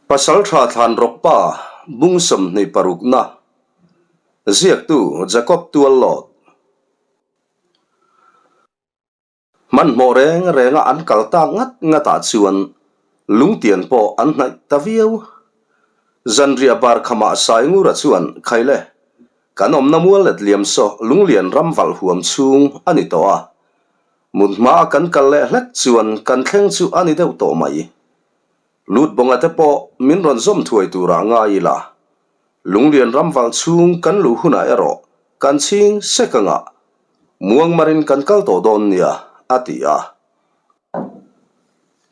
Pasaltha Thlanrawkpa bung 26na ziaktu Jacob Tuallawt. Hmanhmawh reng renga an kal tak ngat ngatah chuan lungtian pawh an hnaih ta viau. Zanriah bar khamah Saingura chuan, Khaile, kan awmna mual let liam saw lunglian ram valh huam chhung a ni tawh a. Mut hmaa kan kal leh hlek chuan kan thleng chu a ni deuh tawh mai. Lut bawnga te pawh min rawn zawm thuai turah ngai ila. Lunglian ram valh chhung kan luh hunah erawh kan chhing sek anga Muangmarin kan kal tawh dawn nia, a ti a.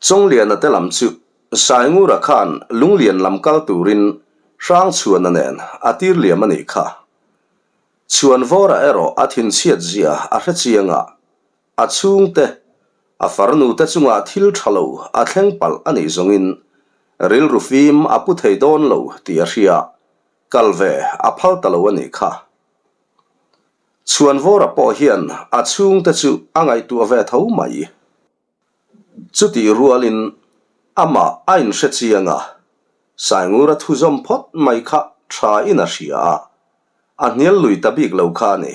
Chawngliana te lam chu Saingura khan Lunglian lam kal turin Hrangchhuana nen a tir liam a nih kha. Chhuanvawra erawh a thinchhiat zia a hre chiang a, a chhungte, a farnu te chungah thil tha lo a thleng palh a nih zawngin rilru fim a pu thei dawn lo tih a hria, kal ve a phal ta lo a nih kha. Chhuanvawra pawh hian a chhungte chu a ngaihtuah ve tho mai. Chutih rualin amah a inhre chiang a, Saingura thuzawm phawt mai kha tha in a hria a, a hnial lui ta bik lo kha a ni.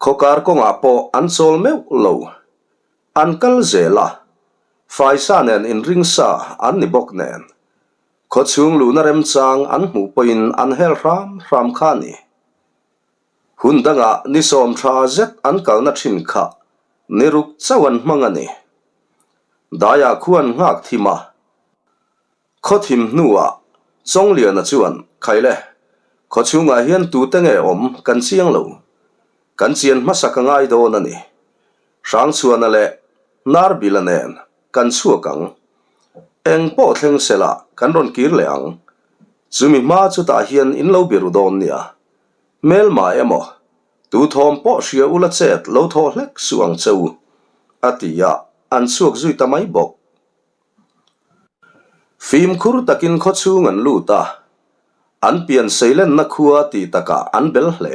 Khawkar kawngah pawh an chawl meuh lo. An kal zel a, faisa nen inring sa an ni bawk nen. Khawchhung luhna remchang an hmuh pawhin an hel hram hram kha a ni. Hun dangah ni sawm tha zet an kalna thin kha ni ruk chauh an hmang a ni. Daiah khuan nghak thim a. Khaw thim hnuah Chawngliana chuan, Khaile, khawchhungah hian tute nge awm kan chiang lo. Kan chian hmasa ka ngai dawn a ni. Hrangchhuana leh Narbila nen kan chhuak ang. Eng pawh thleng sela kan rawn kir leh ang. Chumi hma chutah hian in lo biru dawn nia. Hmelma emaw, tu thawm pawh hria ula chet lo thaw hlek suh ang che u, a ti a, an chhuak zui ta mai bawk. Fimkhur takin khawchhung an lut a, an pian seilenna khua ti takah an bel hle.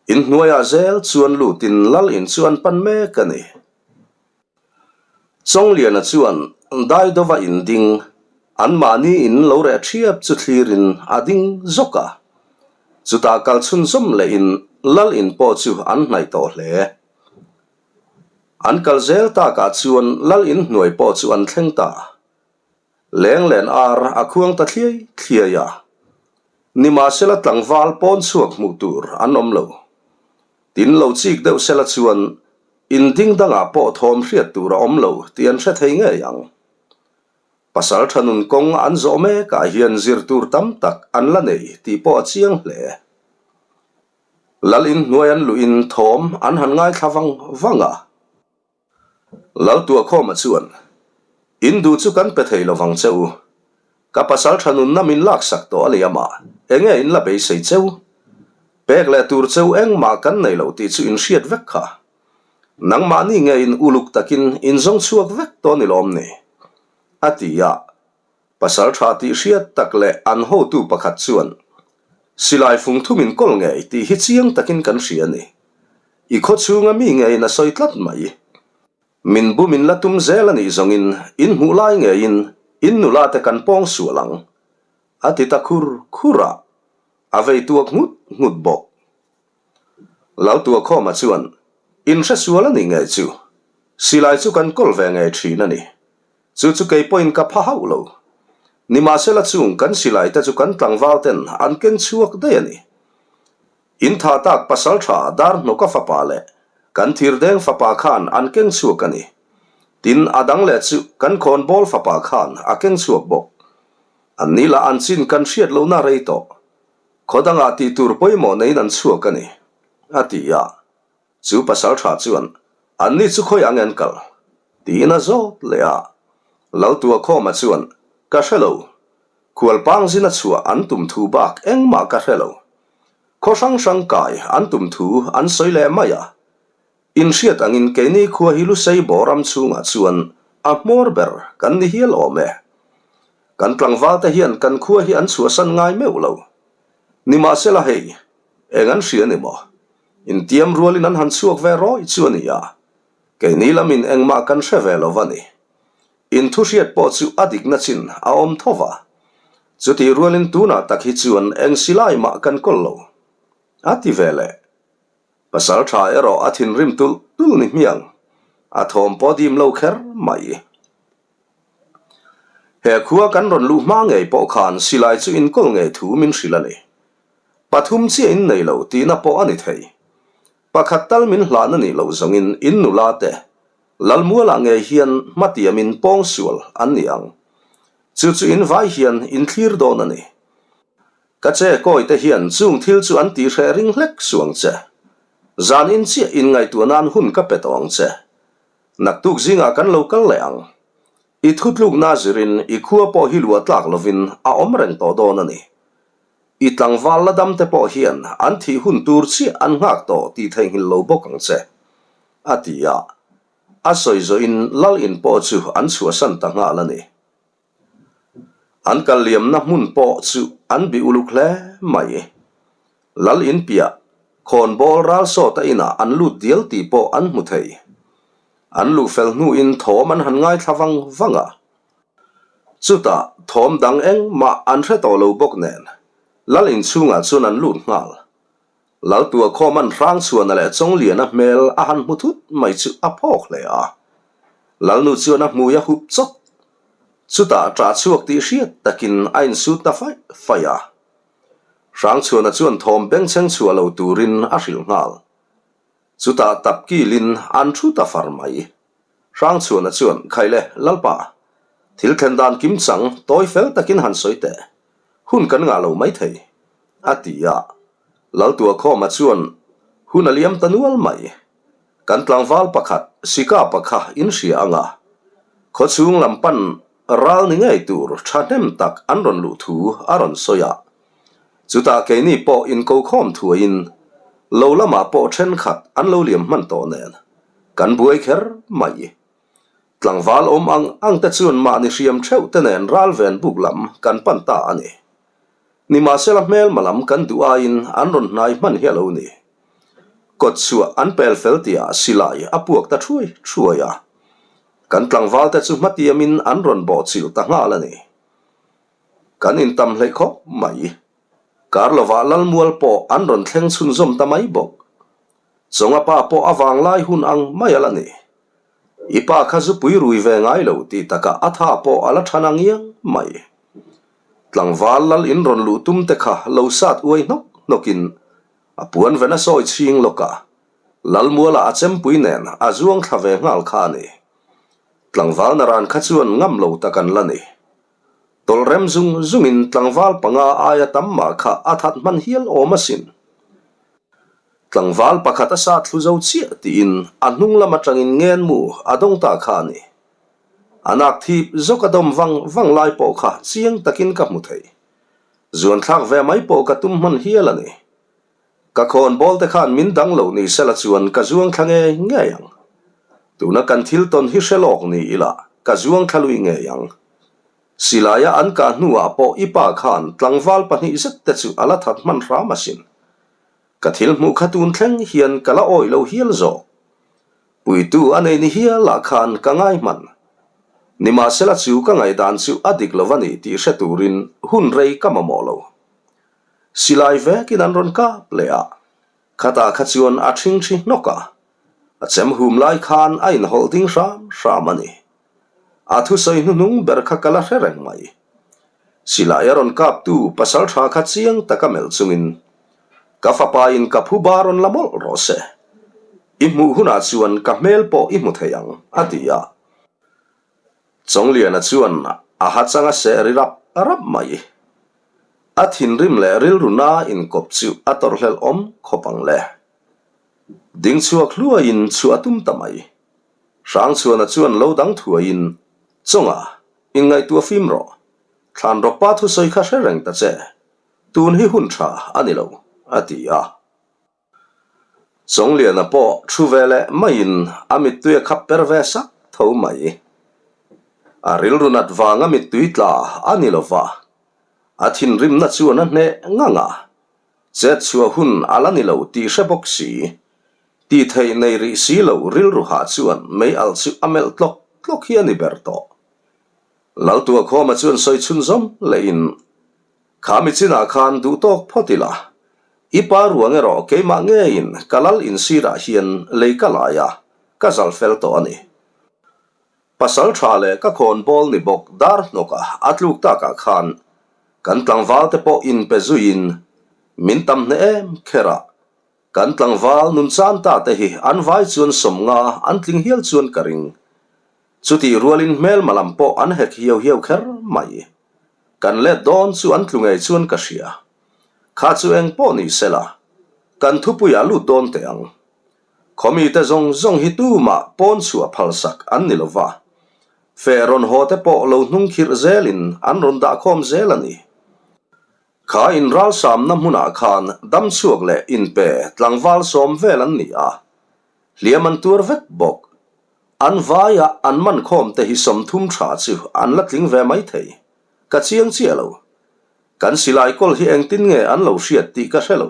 Inhnuaiah zel chuan lutin lal in chu an pan mek a ni. Chawngliana chuan Daidova in ding, anmahni in lo reh ṭhiap chu thlirin a ding zawk a. Chutah kal chhunzawm lehin lal in pawh chu an hnaih tawh hle. An kal zel takah chuan lal in hnuai pawh chu an thleng ta. Lenglen ar a khuang ta thliai thliai a. Nimahsela tlangval pawn chhuak hmuh tur an awm lo. Tin lo chik deuh sela chuan in ding dangah pawh thawm hriat tur a awm lo tih an hre thei ngei ang. Pasal tha nun kawng an zawh mekah hian zir tur tam tak an la nei tih pawh a chiang hle. Lal in hnuai an luhin thawm an han ngaithla vang vang a. Laltuakhawma chuan, In duh chu kan pe thei lovang che u. Ka pasal tha nunna min laksak tawh a ni ama, enge in la beisei cheu? Pek leh tur cheu engmah kan nei lo tih chu in hriat vek kha. Nangmahni nge in uluk takin in zawng chhuak vek tawh ni lawm ni? A ti a. Pasal tha tih hriat tak leh an hotu pakhat chuan, Silai fung thum in kawl ngei tih hi chiang takin kan hria a ni. I khaw chhunga mi ngeiin a sawi tlat mai. Min bu min la tum zel a nih zawngin in hmuh lai ngeiin in nula te kan pawng sual ang. A ti ta khur khur a, a vei tuak nghut nghut bawk. Laltuakhawma chuan, In hre sual a nih ngei chu. Silai chu kan kawl ve ngei thin a ni. Chu chu kei pawhin ka pha hauh lo. Nimahsela chung kan silai te chu kan tlangval ten an keng chhuak daih a ni. In tha tak pasal tha dar hnawka fapa leh kan thirdeng fapa khan an keng chhuak a ni. Tin a dang leh chu kan khawnbawl fapa khan a keng chhuak bawk. An ni lah an chin kan hriat lohna rei tawh. Khaw dangah tih tur pawimawh neiin an chhuak a ni, a ti a. Chu pasal tha chuan, Anni chu khawi ang en kal? tiin a zawt leh a. Laltuakhawma chuan, Ka hre lo. Khualpang zina chhuah an tum thu bak engmah ka hre lo. Khaw hrang hrang kai an tum thu an sawi leh mai a. Inhriat angin keini khua hi Lusei bawram chhungah chuan a hmawr ber kan ni hial awm e. Kan tlangval te hian kan khua hi an chhuahsan ngai meuh lo. Nimahsela hei, eng an hria ni maw? Intiam rualin an han chhuak ve rawih chu a ni a, keini lamin engmah kan hre ve lo va ni. In thu hriat pawh chu a dikna chin a awm tho va. Chutih rualin tunah tak hi chuan eng silai mah kan kawl lo. A ti ve leh. Pasal tha erawh a thinrim tulh tulh ni hmiang. A thawm pawh dim lo kher mai. He khua kan rawn luh hma ngei pawh khan silai chu inkawl ngei thu min hrilh a ni. Pathum chiah in nei lo tihna pawh a ni thei. Pakhat tal min hlan a nih loh zawngin in nula te Lalmualah ngei hian hmatiamin pawngsual an ni ang. Chu chu in vai hian in thlir dawn a ni. Ka che kawi te hian chung thil chu an tihhreh ring hlek suh ang che. Zan in chiah in ngaihtuah nan hun ka pe tawh ang che. Naktuk zingah kan lo kal leh ang. I thutlukna zirin i khua pawh hi luah tlak lovin a awm reng tawh dawn a ni. I tlangval la dam te pawh hian an thih hun tur chiah an nghak tawh tih theihnghilh lo bawk ang che, a ti a. A sawi zawhin lal in pawh chu an chhuahsan ta nghal a ni. An kal liamna hmun pawh chu an bih uluk hle mai. Lal in piah, khawnbawl ral sawta inah an lut dial tih pawh an hmu thei. An luh fel hnuin thawm an han ngaithla vang vang a. Chutah thawm dang engmah an hre tawh lo bawk nen, Lal inchhungah chuan an lut nghal. Laltua khawm an hrang chhuahna leh Chawngliana hmel a han hmu thut mai chu a phawk hle a. Lalnu chuan a hmui a hup chawt. Chutah ṭah chhuak tih hriat takin a insut ta faih faih a. Hrangchhuana chuan thawm bengchheng chhuah lo turin a hrilh nghal. Chutah tap kilin an thu ta far mai. Hrangchhuana chuan, Khaile, Lalpa, thil thlen dan kimchang tawi fel takin han sawi teh. Hun kan ngah lo maithei, a ti a. Laltuakhawma chuan hun a liam ta nual mai. Kan tlangval pakhat Sika pa kha in hria ang a, khawchhung lam pan ral ni ngei tur thahnem tak an rawn luh thu a rawn sawi a. Chutah keini pawh inkokhawm thuaiin lo lamah pawh thenkhat an lo liam hman tawh nen kan buai kher mai. Tlangval awm ang ang te chuan mahni hriam theuh te nen ral ven buk lam kan pan ta a ni. Nimahsela hmelma lam kan duh aiin an rawn hnai hman hi a lo ni. Kawt chhuah an pel fel tihah silai a puak ta thuai thuai a. Kan tlangval te chu hmatiamin an rawn bawhchilh ta nghal a ni. Kan intam hleih khawp mai. Kar lovah Lalmual pawh an rawn thleng chhunzawm ta mai bawk. Chawnga pa pawh a vanglai hun ang mai a la ni. I pa kha zupui rui ve ngai lo tih takah a tha pawh a la than ang iang mai. Tlangval lal in rawn luh tum te kha lo sat uai hnawk hnawkin a puan ven a sawi chhing lawk a, Lalmuala a chempui nen a zuang thla ve nghal kha a ni. Tlangval naran kha chuan ngam lo tak an la ni. Tawlh rem zung zungin tlangval panga aia tam mah kha a that hman hial awm asin. Tlangval pakhat a sa thlu zo chiah tiin a hnung lam atangin ngenmu a dawng ta kha a ni. A nak thip zawk a dawm vang vang lai pawh kha chiang takin ka hmu thei. Zuan thlak ve mai pawh ka tum hman hial a ni. Ka khawn bawl te khan min dang lo ni sela chuan ka zuang thla ngei ngei ang. Tuna kan thil tawn hi hre lawk ni ila ka zuang thla lui ngei ang. Silaia an kah hnuah pawh i pa khan tlangval pahnih zet te chu a la that hman hram asin. Ka thil hmuh kha tun thleng hian ka la awih lo hial zawk. Puitu a nei ni hialah khan ka ngai hman. Nimahsela chu ka ngaihdan chu a dik lo a ni tih hre turin hun rei ka mamawh lo. Silai vekin an rawn kap leh a, khatah kha chuan a ṭhingṭhi hnawk a, a chem hum lai khan a inhawlh ding hram hram a ni. A thusawi hnuhnung ber kha ka la hre reng mai. Silai a rawn kaptu pasal tha kha chiang taka melh chungin, Ka fapain ka phu ba rawn la mawlh rawh se. I hmuh hunah chuan ka hmel pawh i hmu thei ang, a ti a. Chawngliana chuan a ha chang a seh ri rap rap mai. A thinrim leh rilru na inkawp chu a tawrhhlelh awm khawp ang le. Ding chhuak hluaiin chhuah a tum ta mai. Hrangchhuana chuan lo dang thuaiin, Chawnga, inngaihtuah fim rawh. Thlanrawkpa thusawi kha hre reng ta che. Tun hi hun tha a ni lo, a ti a. Chawngliana pawh thu ve leh maiin a mittui a khap per ve sak tho mai. A rilru nat vanga mittui tla a ni lo va, a thinrimna chuan a hneh ngang a. Chet chhuah hun a la ni lo tih hre bawk si. Tih theih nei rih si lo rilru hah chuan mei alh chu a melh tlawk tlawk hi a ni ber tawh. Laltuakhawma chuan sawi chhun zawm lehin, Kha mi chinah khan duh tawk phawt ila, i pa ruang erawh keimah ngeiin ka lal insirah hian lei ka lai a, ka zal fel tawh a ni. Pasal tha leh ka khawn bawl ni bawk dar hnawka a tluk takah khan kan tlangval te pawh inpe zuiin min tam hneh em kher a, kan tlangval nun chan ta te hi an vai chuan sawmnga an tling hial chuan ka ring. Chutih rualin hmelma lam pawh an hek hiau hiau kher mai. Kan let dawn chu an tlu ngei chuan ka hria. Kha chu eng pawh ni sela, kan thupuiah lut dawn teh ang. Khawmite zawng zawng hi tumah pawn chhuah phalsak an ni lova, feh rawn haw te pawh lo hnung khirh zelin an rawn dahkhawm zel a ni. Kha inralsamna hmunah khan damchhuak leh inpe tlangval sawm vel an ni a, hliam an tuar vek bawk. An vaia an man khawm te hi 30 tha chu an la tling ve mai thei. Ka chiang chiah lo. Kan silai kawl hi engtin nge an lo hriat tih ka hre lo.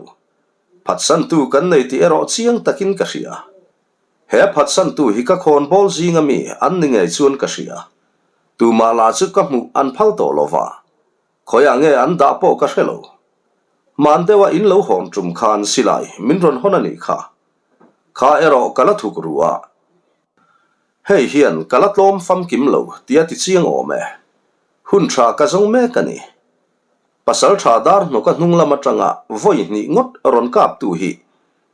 Phatsantu kan nei tih erawh chiang takin ka hria. He phatsantu hi ka khawnbawl zinga mi an ni ngei chuan ka hria. Tumah lah chu ka hmuh an phal tawh lo va. Khawiah nge an dah pawh ka hre lo. Hman deuha in lo hawn tum khan silai min rawn hawn a nih kha. Kha erawh ka la thuk ru a. Hei hian ka la tlawm famkim lo tia ti chiang awm e. Hun tha ka zawng mek a ni. Pasal tha dar hnawka hnung lam atanga vawi hnih ngawt rawn kaptu hi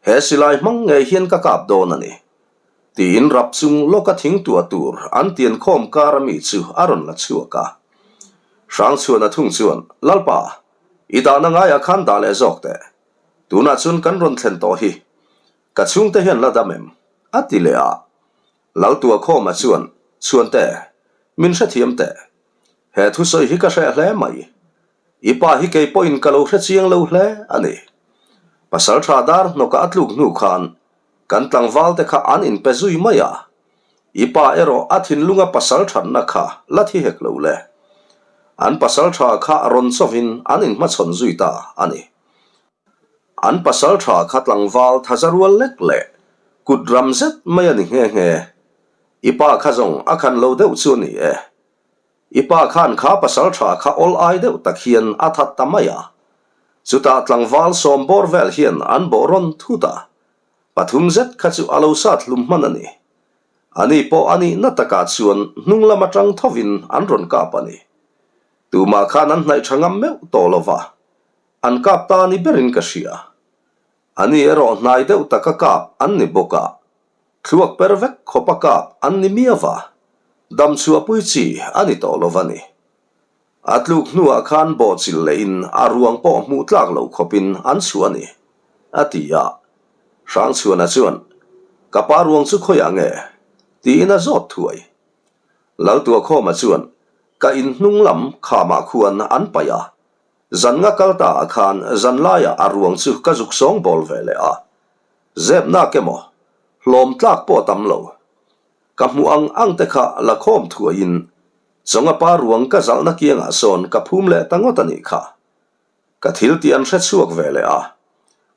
he silai hmang ngei hian ka kap dawn a ni. Tiin rap chung lawka thing tuah tur an tian khawm kar a mi chu a rawn la chhuak a. Hrangchhuana thung chuan, Lalpa, i dahna ngaiah khan dah leh zawk teh. Tunah chuan kan rawn thlen tawh hi. Ka chhungte hian la dam em? a ti leh a. Laltuakhawma chuan, Chhuante, min hrethiam teh. He thusawi hi ka hreh hle mai. I pa hi kei pawhin ka lo hre chiang lo hle a ni. Pasal tha dar hnawka a tluk hnu khan kan tlangval te kha an inpe zui mai a. I pa erawh a thinlunga pasal thatna kha la thi hek lo le. An pasal tha kha rawn chawvin an inhmachhawn zui ta a ni. An pasal tha kha tlangval thaza rual lek leh kut ram zet mai a ni nghe nghe. I pa kha zawng a khan lo deuh chu a ni e. I pa khan kha pasal tha kha awl ai deuh tak hian a that ta mai a. Chutah tlangval sawm bawr vel hian an bawh rawn thut a. Pathum zet kha chu a lo sat hlum hman a ni. Ani pawh a nihna takah chuan hnung lam atang thovin an rawn kap a ni. Tumah khan an hnaih tha ngam meuh tawh lo va. An kap ta ni berin ka hria. Ani erawh hnai deuh taka kap an ni bawk a. Thluak per vek khawpa kap an ni miau va, dam chhuahpui chi a ni tawh lo va ni. A tluk hnuah khan bawhchilh lehin a ruang pawh hmuh tlak loh khawpin an chhuah a ni, a ti a. Hrangchhuana chuan, Ka pa ruang chu khawiah nge? tiin a zawt thuai. Laltuakhawma chuan, Ka in hnung lam khamah khuan an paih a, zan nga kal ta ah khan zan laiah a ruang chu ka zuk sawng bawl ve leh a. Zep nak emaw, hlawm tlak pawh a tam lo. Ka hmuh ang ang te kha la khawm thuaiin Chawnga pa ruang ka zalhna kiangah sawn ka phum leh ta ngawt a nih kha. Ka thil tih an hre chhuak ve leh a,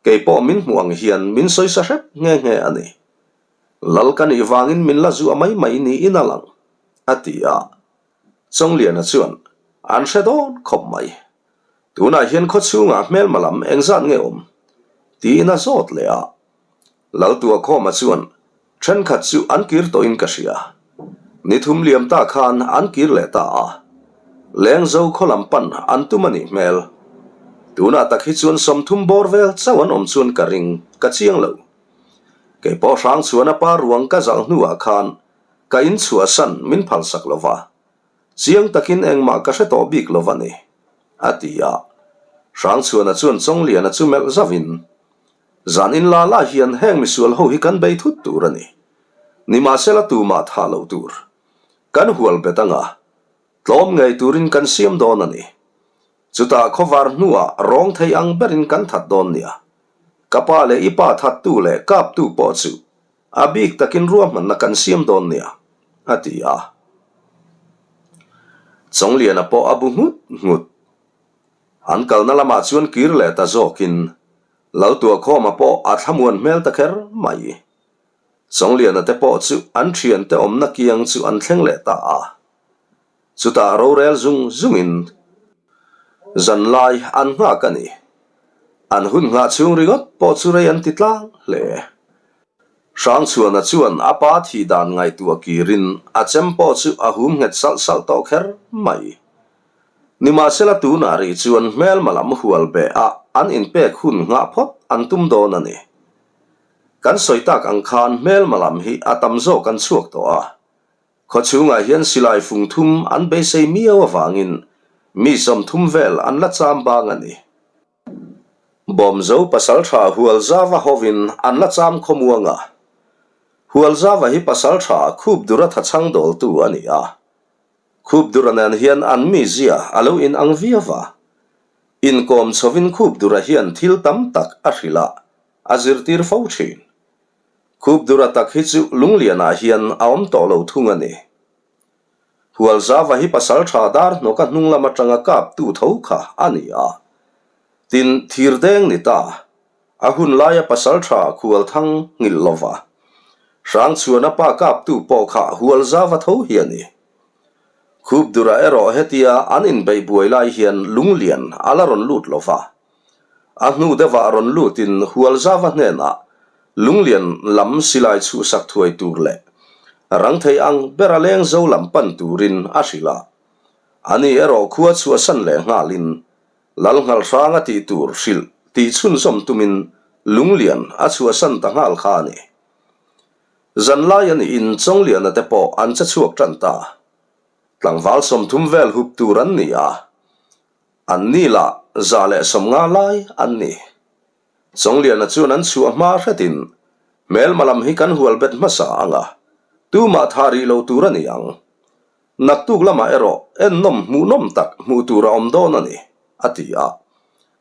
kei pawh min hmuh ang hian min sawisa hrep nghe nghe a ni. Lal ka nih vangin min la zuah mai mai niin a lang, a ti a. Chawngliana chuan, An hre dawn khawp mai. Tunah hian khawchhungah hmelma lam engzat nge awm? tiin a zawt leh a. Laltuakhawma chuan, Thenkhat chu an kir tawhin ka hria. Ni thum liam ta khan an kir leh ta a. Lengzo khaw lam pan an tum a nih hmel. Tunah tak hi chuan 30 bawr vel chauh an awm chuan ka ring, ka chiang lo. Kei pawh Hrangchhuana pa ruang ka zalh hnuah khan ka inchhuahsan min phalsak lo va. Chiang takin engmah ka hre tawh bik lo va ni, a ti a. Hrangchhuana chuan Chawngliana chu melh zauhin, Zan in la la hian heng misual ho hi kan bei thut tur a ni. Nimahsela tumah thah loh tur. Kan hual bet anga, tlawm ngei turin kan siam dawn a ni. Chutah khawvar hnuah rawng thei ang berin kan that dawn nia. Ka pa leh i pa thattu leh kaptu pawh chu A bik takin ruahmanna kan siam dawn nia, a ti a. Chawngliana pawh a bu nghut nghut. An kalna lamah chuan kir leh ta zawkin. Laltuakhawma pawh a thlamuan hmel ta kher mai. Chawngliana te pawh chu an thiante awmna kiang chu an thleng leh ta a. Chutah rorel zung zungin zanlai an nghak a ni. An hun nghah chhung ringawt pawh chu rei an ti tlang hle. Hrangchhuana chuan a pa thih dan ngaihtuah kirin a chem pawh chu a hum nghet salh salh tawh kher mai. Nimahsela tunah rih chuan hmelma lam hual beh a an inpek hun nghah phawt an tum dawn a ni. Kan sawi tak ang khan hmelma lam hi a tam zawk an chhuak tawh a. Khaw chhungah hian silai fung thum an beisei miau avangin mi 30 vel an la cham bang a ni. Bawmzo pasaltha Hualzava hovin an la cham khawmuang a. Hualzava hi pasaltha khup dura thachhang dawltu a ni a. Khup dura nen hian an mizia a lo inang viau va. Inkawm chhovin khup dura hian thil tam tak a hrilh a, a zirtir fo thin. Khup dura tak hi chu Lunglianah hian a awm tawh lo thung a ni. Hualzava hi pasal tha dar hnawka hnung lam atanga kaptu tho kha a ni a. Tin, thirdeng ni ta. A hun laia pasal tha khualthang nghilh lova. Hrangchhuana pa kaptu pawh kha Hualzava tho hi a ni. Khupdura erawh hetia an inbeih buai lai hian Lunglian a la rawn lut lova. A hnu deuhah rawn lutin Hualzava hnenah Lunglian lam silai chhuhsak thuai tur leh rang thei ang bera leng zo lam pan turin a hrilh a. Ani erawh khua chhuahsan leh nghalin Lal nghal hrang a tih tur hrilh tih chhunzawm tumin Lunglian a chhuahsan ta nghal kha a ni. Zanlai a niin Chawngliana te pawh an che chhuak tan ta. Tlangval 30 vel hup tur an ni a, an ni lah 150 lai an ni. Chawngliana chuan an chhuah hma hretin hmelma lam hi kan hual bet hmasa ang a, tumah tha rih lo tur a ni ang. Naktuk lamah erawh ennawm hmuhnawm tak hmuh tur a awm dawn a ni, a ti a.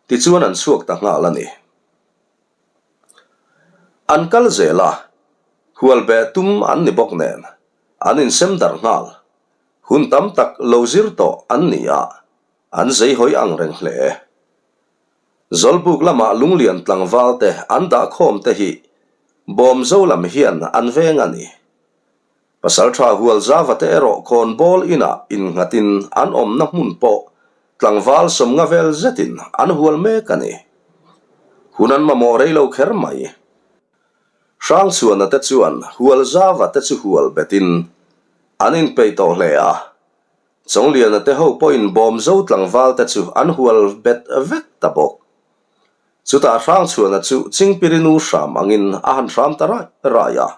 Tichuan an chhuak ta nghal a ni. An kal zel a, hual beh tum an ni bawk nen, an insem darh nghal. Hun tam tak lo zir tawh an ni a, an zeihawi ang reng hle. Zawlbuk lama Lunglian tlangval te an dah khawm te hi Bawmzo lam hian an veng a ni. Pasalṭha Hualzava te erawh khawnbawl inah innghatin an awmna hmun pawh tlangval 50 vel zetin an hual mek a ni. Hun an mamawh rei lo kher mai. Hrangchhuana te chuan Hualzava te chu hual betin an inpeih tawh hle a. Chawngliana te ho pawhin Bawmzo tlangval te chu an hual bet vek ta bawk. Chutah Hrangchhuana chu Chingpirinu hram angin a han hram ta raih raih a.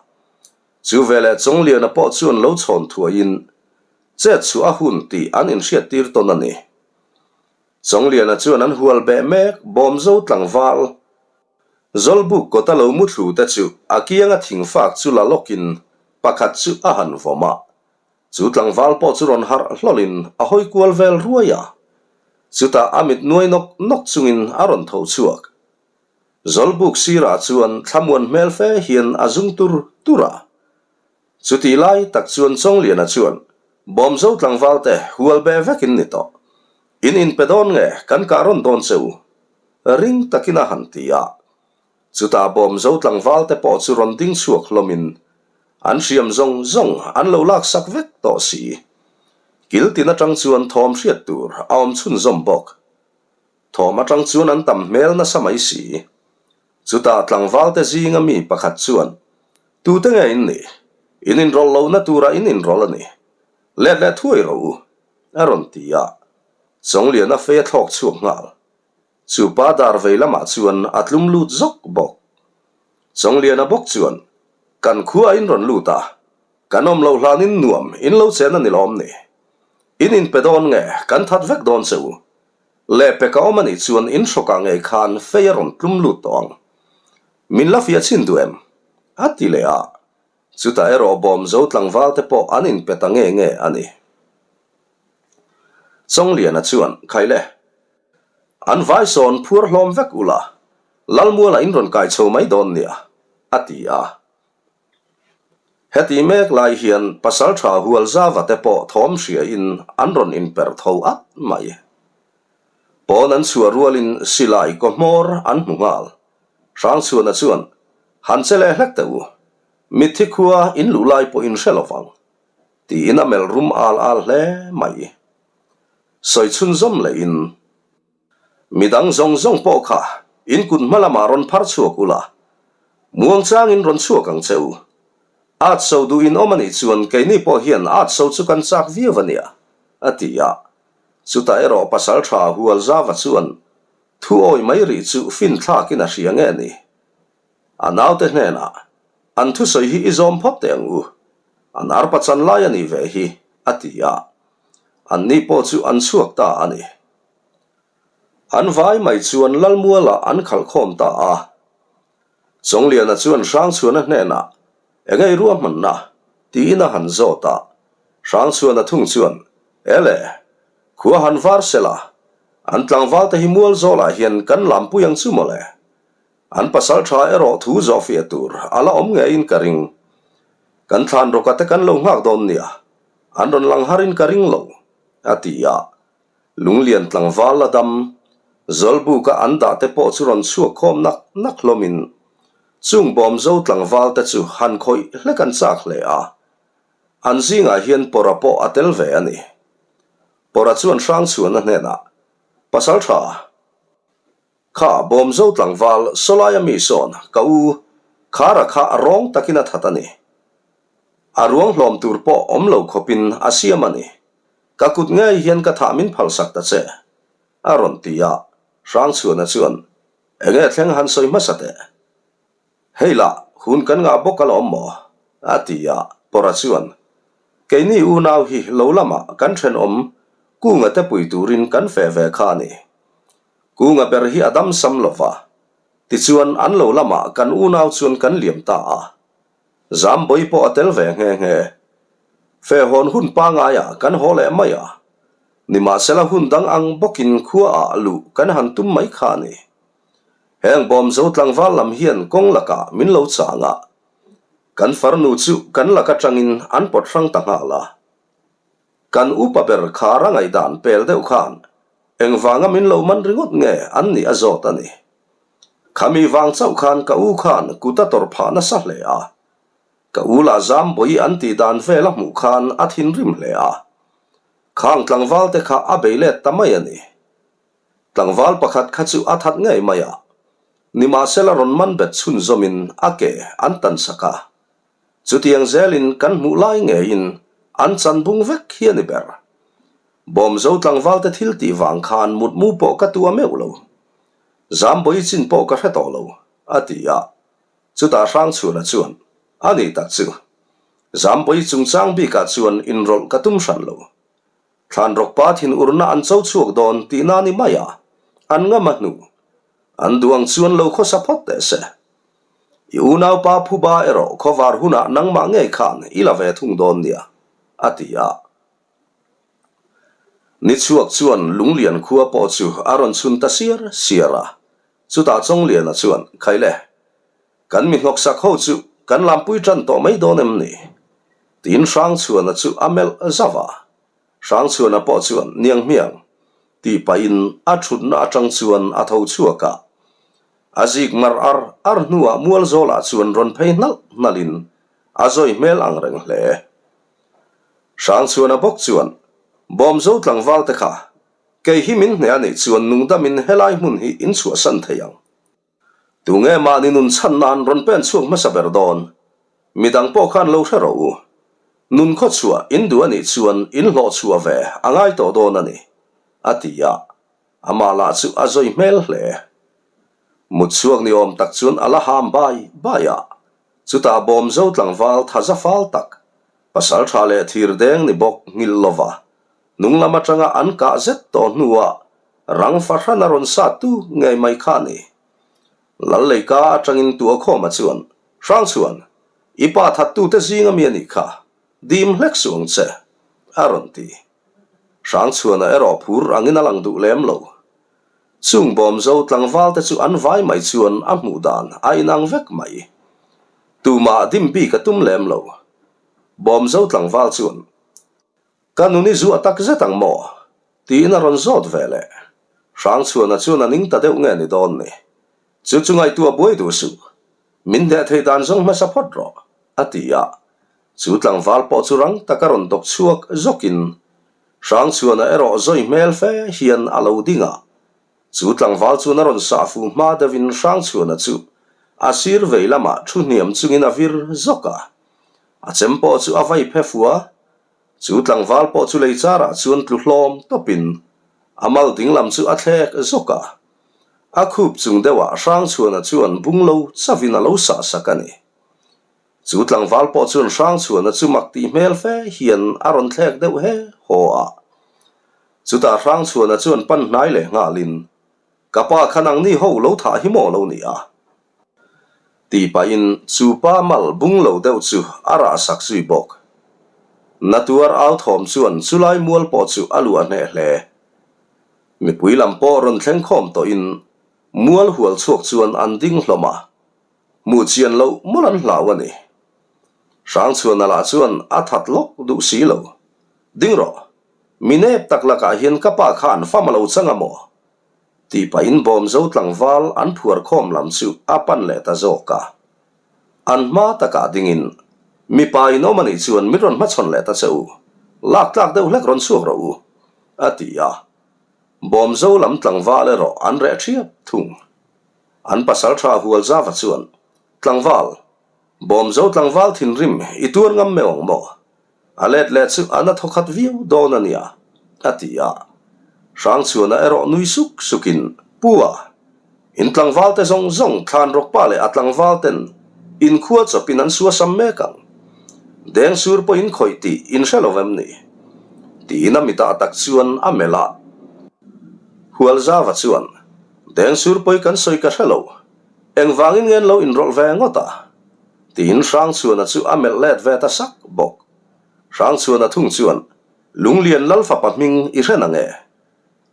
Chu veleh Chawngliana pawh chuan lo chhawn thuaiin chet chhuah a hun tih an inhriattir tawn a ni. Chawngliana chuan an hual beh mek Bawmzo tlangval Zawlbuk kawta lo mu thlu te chu a kianga thingfak chu la lawkin pakhat chu a han vawm a. Chu tlangval pawh chu rawn harh hlawlin a hawi kual vel ruai a. Chutah a mit nuai nawk nawk chungin a rawn tho chhuak. Zawlbuk sirah chuan thlamuan hmel fe hian a zung tur tur a. Chutih lai tak chuan Chawngliana chuan, Bawmzo tlangval te hual be vekin ni tawh. In inpe dawn nge kan kah rawn dawn che u? Ring takin a han ti a. Chutah Bawmzo tlangval te pawh chu rawn ding chhuak hlawmin an hriam zawng zawng an lo laksak vek tawh si. Kil tin atang chuan thawm hriat tur a awm chhunzawm bawk. Thawm atang chuan an tam hmel nasa mai si. Chutah tlangvalte zinga mi pakhat chuan, Tute nge in nih? In inrawlh lohna turah in inrawlh a ni. Let leh thuai rawh u, a rawn ti a. Chawngliana fei a thlawk chhuak nghal. Chu pa dar vei lamah chuan a tlum lut zawk bawk. Chawngliana bawk chuan, Kan khua in rawn lut a, kan awm loh hlanin nuam in lo chen a ni lawm ni. In inpe dawn nge kan that vek dawn che u. Lehpek a awm a nih chuan in hrawkah ngei khan fei a rawn tlum lut tawh ang. Min la fiah chhin duh em? A ti leh a. Chutah erawh Bawmzo tlangval te pawh an inpe ta nge nge a ni. Chawngliana chuan, Khai le. An vai sawn phuar hlawm vek ula, Lalmuala in rawn kai chho mai dawn nia, a ti a. Heti mek lai hian Pasalṭha Hualzava te pawh thawm hriain an rawn inper tho at mai. Pawn an chhuah rualin silai kaw hmawr an hmu nghal. Hrangchhuana chuan, Han che leh hlek teh u, mitthi khua in luh lai pawh in hre lo vang, tiin a melh rum al al hle mai. Sawi chhunzawm lehin, Midang zawng zawng pawh kha in kut hma lamah rawn phar chhuak ula, muangchangin rawn chhuak ang che u. At so duh in awm a nih chuan keini pawh hian at so chu kan chak viau a nia, a ti a. Chutah erawh pasaltha Hualzava chuan Thu awi mai rih chu fin thlakin a hria nge ni? A naute hnenah, An thusawi hi i zawm phawt teh ang u. An arpa chan lai a nih ve hi, a ti a. Anni pawh chu an chhuak ta a ni. An vai mai chuan Lalmualah an khalh khawm ta a. Chawngliana chuan Hrangchhuana hnenah, Enge i ruahmanna? tiin a han zawt a. Hrangchhuana thung chuan, Ele, khua han var sela, an tlangval te hi mual zawlah hian kan lampui ang chu mawle. An pasal tha erawh thu zawh fiah tur a la awm ngeiin ka ring. Kan thlan rawka te kan lo nghak dawn nia, an rawn lang harin ka ring lo, a ti a. Lunglian tlangval la dam, Zawlbuka an dah te pawh chu rawn chhuak khawm nak nak hlawmin, chung bawmzo tlangval te chu han khawih hlek an chak hle a. An zingah hian Pawra pawh a tel ve a ni. Pawra chuan Hrangchhuana hnenah, Pasal tha, kha Bawmzo tlangval Sawlaia mi sawn ka u Khara kha a rawng takin a that a ni. A ruang hlawm tur pawh awm lo khawpin a siam a ni. Ka kut ngei hian ka thah min phalsak ta che, a rawn ti a. Hrangchhuana chuan, Enge thleng han sawi hmasa teh? Hei lah, hun kan ngah bawk alawm maw? a ti a, Pawra chuan, Keini unau hi lo lamah kan thenawm Kunga te pui turin kan feh ve kha a ni. Kunga ber hi a dam sam lo va, tichuan an lo lamah kan unau chuan kan liam ta a. Zambawi pawh a tel ve nghe nghe. Fehhawn hun pangaiah kan haw leh mai a, nimahsela hun dang ang bawkin khuaah luh kan han tum mai kha a ni. Heng bawmzo tlangval lam hian kawng lakah min lo chang a, kan farnu chu kan lak atangin an pawt hrang ta nghal a. Kan upa ber khar a ngaihdan pel deuh khan engvanga min lo man ringawt nge an nih a zawt a ni. Khami vang chauh khan ka u khan kut a tawrh phah nasa hle a. Ka u lah Zambawi an tih dan vel a hmuh khan a thinrim hle a. Khang tlangval te kha a bei let ta mai a ni. Tlangval pakhat kha chu a that ngei mai a, nimahsela rawn man bet chhunzawmin a ke an tan sak a. Chutiang zelin kan hmuh lai ngeiin an chan bung vek hi a ni ber. Bawmzo tlangvalte thil tih vang khan mutmu pawh ka tua meuh lo. Zambawi chin pawh ka hre tawh lo, a ti a. Chutah Hrangchhuana chuan, A ni tak chu. Zambawi chungchang bikah chuan inrawlh ka tum hran lo. Thlanrawkpa thinurna an cho chhuak dawn tihna ni mai a, an ngam a hnu. An duh ang chuan lo khawsa phawt teh se. I unaupa phuba erawh khawvar hunah nangmah ngei khan i la ve thung dawn nia, a ti a. Ni chhuak chuan Lunglian khua pawh chu a rawn chhun ta siar siar a. Chutah Chawngliana chuan, Khaile, kan mi hnawksak ho chu kan lampui tan tawh mai dawn em ni? Tiin Hrangchhuana chu a melh zauh a. Hrangchhuana pawh chuan, Niang hmiang, tih pahin a thutna atang chuan a tho chhuak a. A zik mar ar ar hnuah Mualzawlah chuan rawn phei hnalh hnalhin a zawi hmel ang reng hle. Hrangchhuana bawk chuan, Bawmzo tlangval te kha, Kei hi min hneh a nih chuan nungdamin helai hmun hi in chhuahsan thei ang. Tunge mahni nun chhan nan rawn pen chhuak hmasa ber dawn? Midang pawh khan lo hre rawh u. Nun khaw chhuah in duh a nih chuan in hlawh chhuah ve a ngai tawh dawn a ni, a ti a. Amah lah chu a zawi hmel hle. Mut chhuak ni awm tak chuan a la ham bai bai a. Chutah bawmzo tlangval thaza fal tak, pasal tha leh thir deng ni bawk nghilh lova Hnung lam atanga an kah zet tawh hnuah rang fahran a rawn sat tu ngei mai kha a ni. Lalleika atangin Tuakhawma chuan, Hrangchhuan, i pa thattute zinga mi a nih kha, dim hlek suh ang che, a rawn ti. Hrangchhuana erawh phur angin a lang duh lem lo. Chung bawmzo tlangvalte chu an vai mai chuan a hmuh dan a inang vek mai. Tumah dim bik a tum lem lo. Bawmzo tlangval chuan, Ka nun i zuah tak zet ang maw? tiin a rawn zawt ve leh. Hrangchhuana chuan a ning ta deuh nge ni dawn ni? Chu chu ngaihtuah buai duh suh. Min hneh thei dan zawng hmasa phawt rawh, a ti a. Chu tlangval pawh chu rang taka rawn dawk chhuak zawkin Hrangchhuana erawh zawi hmel fe hian a lo ding a. Chu tlangval chuan a rawn sah fu hma deuhin Hrangchhuana chu a sir vei lamah thu hniam chungin a vir zawk a. A chem pawh chu a vai phe fu a. Chu tlangval pawh chu lei charah chuan tlu hlawm tawpin a mal ding lam chu a thlek zawk a. A khup chung deuhah Hrangchhuana chuan bunglo chauhin a lo sah sak a ni. Chu tlangval pawh chuan Hrangchhuana chu mak tih hmel fe hian a rawn thlek deuh he haw a. Chutah Hrangchhuana chuan pan hnai leh nghalin, Ka pa kha nangni ho lo thah hi maw lo ni a? Tih pahin chu pa mal bung lo deuh chu a rah sak zui bawk. Natuar au thawm chuan chulai mual pawh chu a luah hneh hle. Mipui lam pawh rawn thleng khawm tawhin mual hual chhuak chuan an ding hlawm a. Hmuh chian loh mawlh an hlau a ni. Hrangchhuana lah chuan a that lawk duh si lo. Ding rawh, mi nep tak lakah hian ka pa khan fam a lo chang a maw? Tih pahin Bawmzo tlangval an phuar khawm lam chu a pan leh ta zawk a. An hma takah dingin, Mipa in awm a nih chuan min rawn hmachhawn leh ta che u, lak tlak deuh hlek rawn chhuak rawh u, a ti a. Bawmzo lam tlangval erawh an reh ṭhiap thung. An pasal tha Hualzava chuan, Tlangval, Bawmzo tlangval thinrim i tuar ngam meuh ang maw? A let leh chu a na thawkhat viau dawn a nia, a ti a. Hrangchhuana erawh nui suk sukin, Pu a, in tlangval te zawng zawng Thlanrawkpa leh a tlangval ten in khua chawpin an suasam mek ang. Dengsur pawh in khawih tih in hre lo vem ni? Tiin a mitah tak chuan a melh a. Hualzava chuan, Dengsur pawi kan sawi ka hre lo. Engvangin nge an lo inrawlh ve ngawt a? Tiin Hrangchhuana chu a melh let ve ta sak bawk. Hrangchhuana thung chuan, Lunglian Lal fapa hming i hre na nge?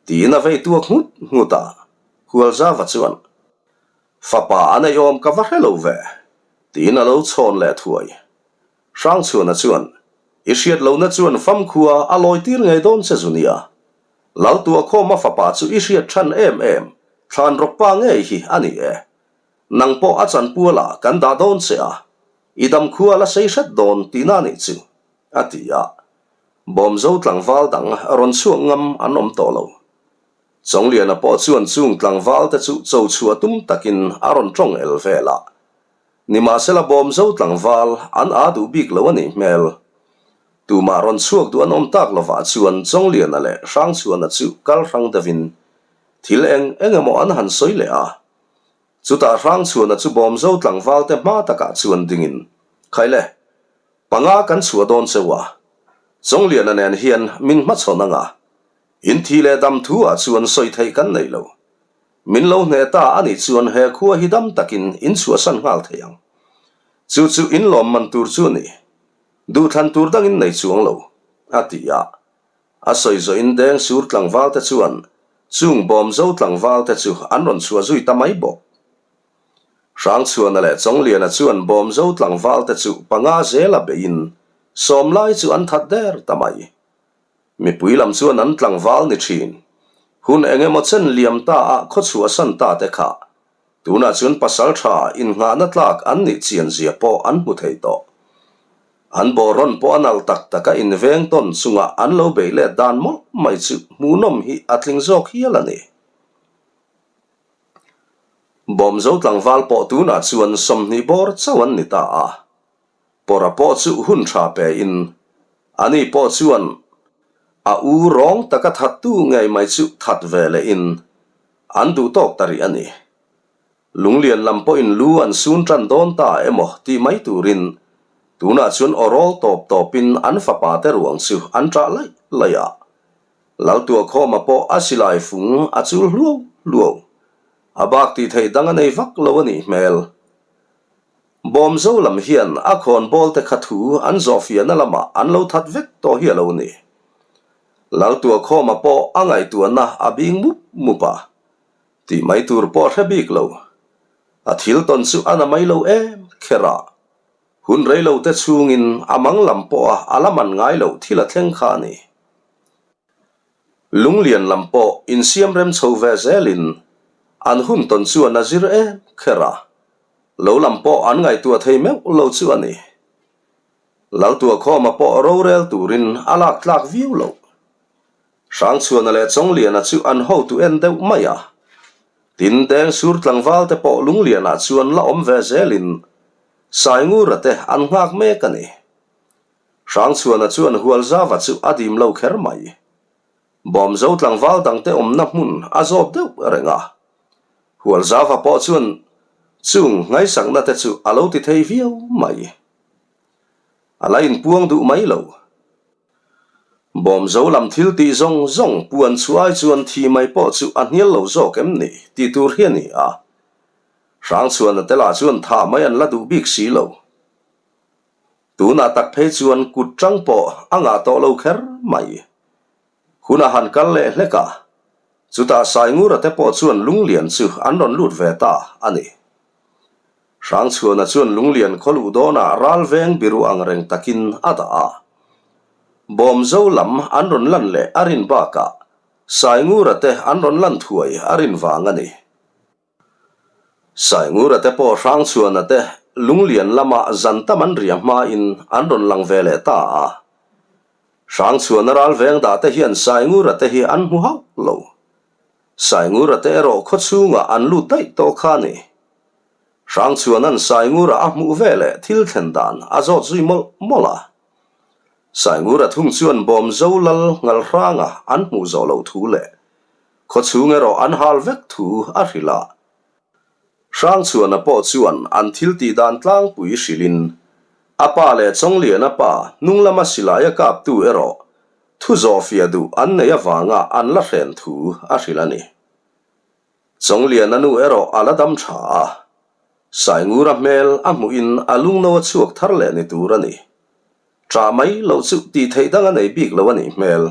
Tiin a vei tuak nghut nghut a. Hualzava chuan, Fapa a neih awm ka va hre lo ve, tiin a lo chhawn leh thuai. Hrangchhuana chuan, I hriat lohna chuan famkhua a lawi tir ngei dawn che zu nia. Laltuahkhawma fapa chu i hriat than em em, Thlanrawkpa ngei hi a ni e. Nang pawh a chanpualah kan dah dawn che a, i damkhua la sei hret dawn tihna nih chu, a ti a. Bawmzo tlangval dang rawn chhuak ngam an awm tawh lo. Chawngliana pawh chuan chung tlangvalte chu cho chhuah tum takin a rawn tawng el vel a. Nimahsela Bawmzo tlangval an aa duh bik lo a nih hmel. Tumah rawn chhuak duh an awm tak lovah chuan Chawngliana leh Hrangchhuana chu kal hrang deuhin thil eng eng emaw an han sawi leh a. Chutah Hrangchhuana chu Bawmzo tlangvalte hma takah chuan dingin, Khaile, panga kan chhuah dawn cheu a. Chawngliana nen hian min hmachhawn anga in thi leh dam thu ah chuan sawi theih kan nei lo. Min lo hneh ta a nih chuan he khua hi dam takin in chhuahsan nghal thei ang. Chu chu in lawm man tur chu a ni. Duhthlan tur dangin nei chuang lo, a ti a. A sawi zawhin deng sur tlangval te chuan chung bawmzo tlangval te chu an rawn chhuah zui ta mai bawk. Hrangchhuana leh Chawngliana chuan bawmzo tlangval te chu panga zela beiin sawmlai chu an that der ta mai. Mipui lam chuan an tlangval ni thin. Hun eng emaw chen liam ta a khaw chhuahsan ta te kha tunah chuan pasal tha innghahna tlak an nih chian zia pawh an hmu thei tawh. An bawh rawn pawh a nalh tak taka inveng tawn chunga an lo beih let dan mawlh mai chu hmuhnawm hi a tling zawk hial a ni. Bawmzo tlangval pawh tunah chuan 20 bawr chauh an ni ta a. Pawra pawh chu hun tha pe in ani pawh chuan a u rawng taka that tu ngei mai chu that ve leh in an duh tawk ta rih a ni. Lunglian lam pawh in lu an sun tan dawn ta emaw tih mai turin tunah chuan aw rawl tawp tawp in an fapa te ruang chu an ṭah laih laih a. Laltuahkhawma pawh a silai fung a chul hluau hluau. A bak tih theih dang a nei vak lo a nih hmel. Bawmzo lam hian a khawnbawl te kha thu an zawhfiahna lamah an lo that vek tawh hi a lo ni. Laltuahkhawma pawh a ngaihtuahna a bing mup mup a, tih mai tur pawh a hre bik lo. A thil tawn chu a na mai lo em kher a, hun rei lo te chhungin a mang lam pawha a la man ngai loh thil a thleng kha a ni. Lunglian lam pawh insiam rem chho ve zelin. An hun tawn chuan a zir em kher a, lo lam pawh an ngaihtuah thei meuh lo chu a ni. Laltuakhawma pawh rorel turin a lak tlak viau loh. Hrangchhuana leh Chawngliana chu an hotu en deuh mai a. Tin, Dengsur tlangval te pawh Lunglianah chuan la awm ve zelin Saingura te an nghak mek a ni. Hrangchhuana chuan Hualzava chu a dim lo kher mai. Bawmzo tlangval dangte awmna hmun a zawt deuh reng a. Hualzava pawh chuan chung ngaihsakna te chu a lo ti thei viau mai. A la inpuang duh mai lo. Bawmzo lam thil tih zawng zawng puan chhuai chuan thi mai pawh chu a hnial lo zawk em ni tih tur hi a ni a. Hrangchhuana te lah chuan thah mai an la duh bik si lo. Tunah tak phei chuan kut tang pawh a ngah tawh lo kher mai. Hun a han kal leh hlek a, chutah Saingura te pawh chuan Lunglian chu an rawn lut ve ta a ni. Hrangchhuana chuan Lunglian khaw luh dawnah ral veng biru ang reng takin a dah a. Bawmzo lam an rawn lan leh a rin bakah Saingura te an rawn lan thuai a rin vang a ni. Saingura te pawh Hrangchhuana te Lunglian lama zan tam an riah hmain an rawn lang ve leh ta a. Hrangchhuana ral veng dah te hian Saingura te hi an hmu hauh lo. Saingura te erawh khaw chhungah an lut daih tawh kha a ni. Hrangchhuana'n Saingura a hmuh ve leh thil thlen dan a zawt zui mawlh mawlh a. Saingura thung chuan Bawmzo lal Ngalhranga an hmuh zawh loh thu leh Khaw chhung erawh an hal vek thu a hrilh a. Hrangchhuana pawh chuan an thil tih dan tlangpui hrilhin a pa leh Chawngliana pa hnung lama silai a kaptu erawh thu zawhfiah duh an neih avanga an la hren thu a hrilh a ni. Chawngliana nu erawh a la dam tha a, Saingura hmel a hmuhin a lungno a chhuak thar leh ni tur a ni. Ṭah mai loh chu tih theih dang a nei bik lo a nih hmel.